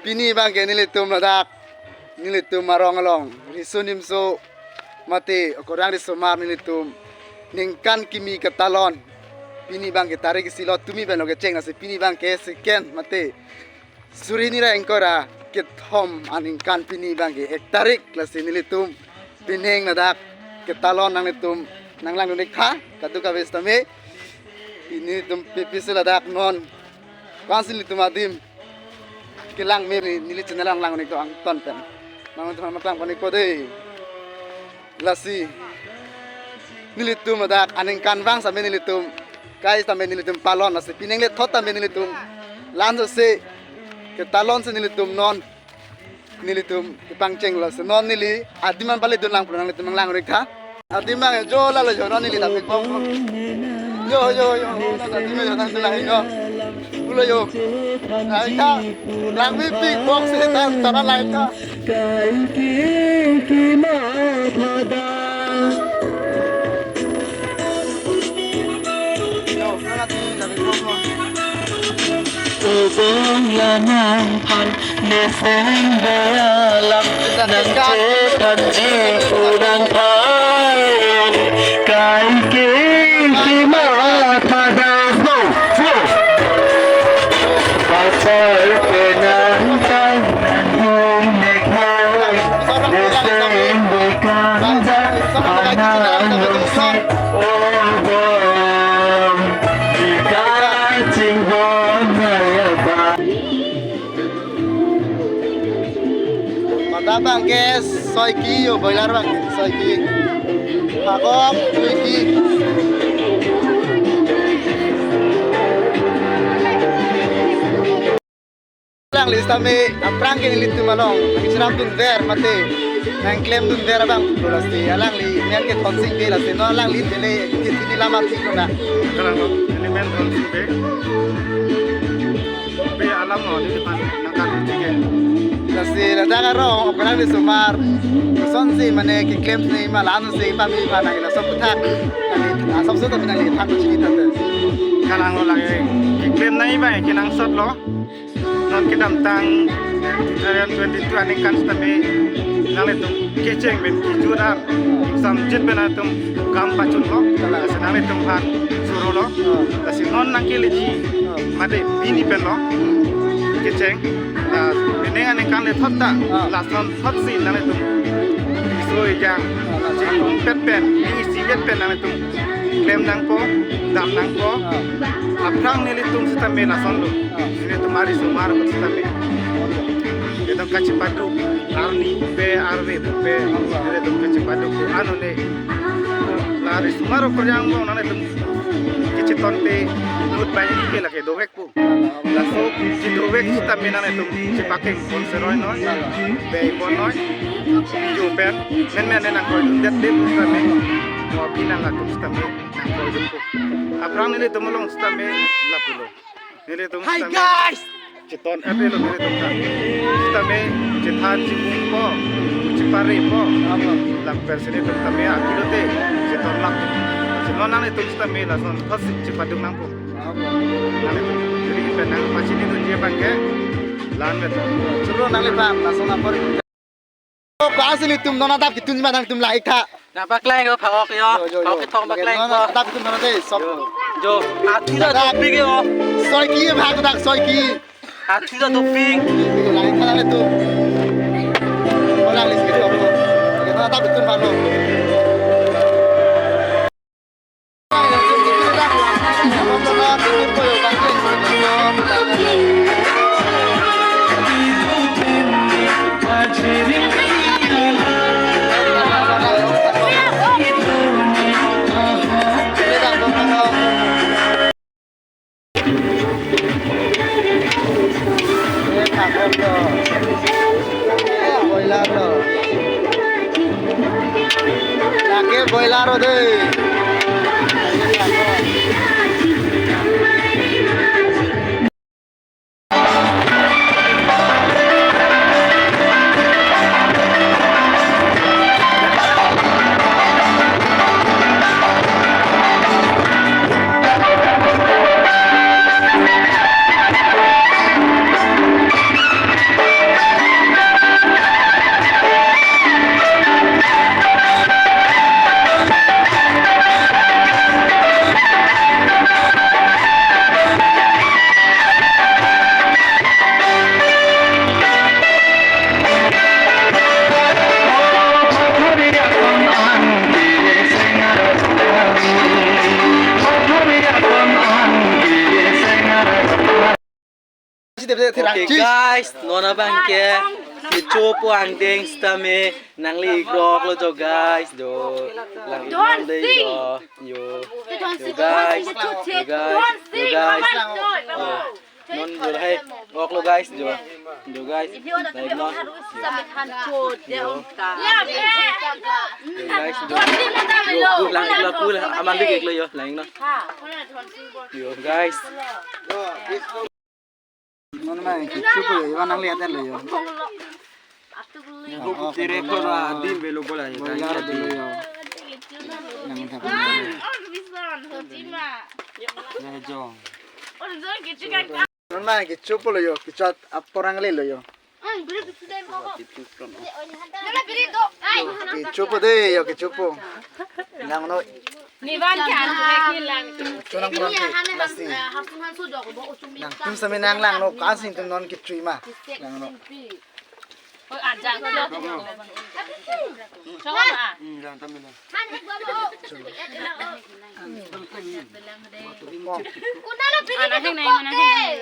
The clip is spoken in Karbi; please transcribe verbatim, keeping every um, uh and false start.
Pini abangke nelitum ladak, nelitum arong along riso nimso mate okorang risomar nelitum ningkan kimi ketalon. Pini abangke tarik isi lo, tumi pen lo kecheng, lasi pini abangke second mate suri hini ra ingkoi ra kethom aningkan, pini abangke ek tarik, lasi nelitum pining ladak ketalon nanglitum nanglangdun-ik tha, kadokave sitame. Nelitum pipi si ladak non ko-ansi nelitum adim kelang me, neli channel along langdun-ik tha angton pen. Nangtum matang pon-ik po dei. Lasi nelitum ladak aningkanvang sitame nelitum kai sitame nelitum palon, lasi pining lethot tame nelitum la-an sose ketalon si nelitum non nelitum kepangcheng lo. Lasi non neli adim an paledun lang pulo, nanglitum nanglang-ik tha. Adim an jo lalo jo, non neli dam-ik bom. Jo jo jo, non adim an jo nang lang jo. Pulo jo. Lang-ik tha. Langmepik bom si tan tan lang-ik tha. Jo, nang adim an jo dam-ik bom. Obong lanang phan neseng bealam nang chetanji punang phan kai ke kima thadas no. Pasal penang tang nang nek neseng bekang ja ana longsi. Mata abangke soi ki yo, boiler abangke soi ki. Agok dui ki. Alangli sitame aphrang ke nelitum along nangcherapdunver mate nangklemdunver abang pulo, lasi alangli men ke Thonsing Bey, lasi non alangli bele ke tini lama thik lo na. Kalang lo, neli men Thonsing Bey. Bey alam lo, neli pan nangkan chike. Lasi ladak arong okorang risomar kosonsi mane keklem si ma, la-an si pami ma, nangli laso aputhak nangli asap so tapi nangli thang chini tante. Kalang lo, lake keklem nai bai kenangsot lo. Non kedamtang two thousand twenty-two aningkan sitame nanglitum kecheng pen kejut ar samjit pen nangtum kam pachun lo. Lasi nanglitum aphan suro lo. Lasi non nangkeleji mate pini pen lo kecheng. La pining aningkan lethot ta, lason thot si nanglitum iso ejang chingrum pet pen, ning isi pet pen nanglitum klem nangpo, dam nangpo. Ah. Aphrang nelitum sitame lason lo. Ah. Nelitum arisomar ahut sitame. Nelitum kachepaduk arni pe arve pe. Ah. Nelitum kachepaduk ano ne. La arisomar okorjang mo nanglitum kechetong te inut banghini ke lake dovek po. Laso kedovek sitame nanglitum chepakeng pon seroi noi, bey pon noi, jo pen, men men nangkroidundet de pu sitame, mo aphi nangtum sitame nangkroidunpo. Aphrang nelitum along sitame lapulo. Nelitum Hi sitame guys! Cheton ave lo nelitum ta. Sitame chethan chimungpo, cheparepo. Apo. Lapen si nelitum sitame akilote cheton lap. Si non nanglitum sitame lason thotsi chepaduk nangpo. Nangli, jadi pen nangpachinidunji abangke la-an vet. Choro nangliphan lason apor. Ko-ansi nelitum non adap ketun ma nangtum lang-ik tha. Nangpaklang ko, phak-ok yo. Yo, yo, yo. Phak-ok kethom paklang ko. Non adap ketun non dei, sob. Yo. Jo. Athi ta dopik yo. Soi ki bhag dak soi ki. Athi ta dopik. Lang-ik tha nanglitum. Lang-ik si ketok. Kita adap ketun ma no. Lake boiler lo dei. Okay, guys, non abang ke kechopo angdeng sitame nangli ikrok lo jo, guys, jo. Lang iknon dei jo. Yo. Yo, guys. Yo, guys. Yo, guys. Yo. Non jo hai. Ok lo, guys, jo. Jo, guys. Lang iknon. Yo. Yo, guys, jo. Yo, pu lang iklo, pu lang. Aman dik iklo, yo, lang iknon. Yo, guys. Non ma kechopo yo, ivan nangliat lo yo. Buku tere ko na din velo bola ya. Bola dolo yo. Nang thap. Ya jo. Non ma kechopo lo yo, kechot apor nangle lo yo. Kechopo dei yo, kechopo. Nang no. Nivan ke an ke lang. Chonang pran ke nasi. Nangtum sitame nang lang no, kan sing tum non kechui ma. Lang no. Oi, ajak. Chong ma. Hmm, lang tami lang. Kunalo biri. Anak heng nai, anak heng nai.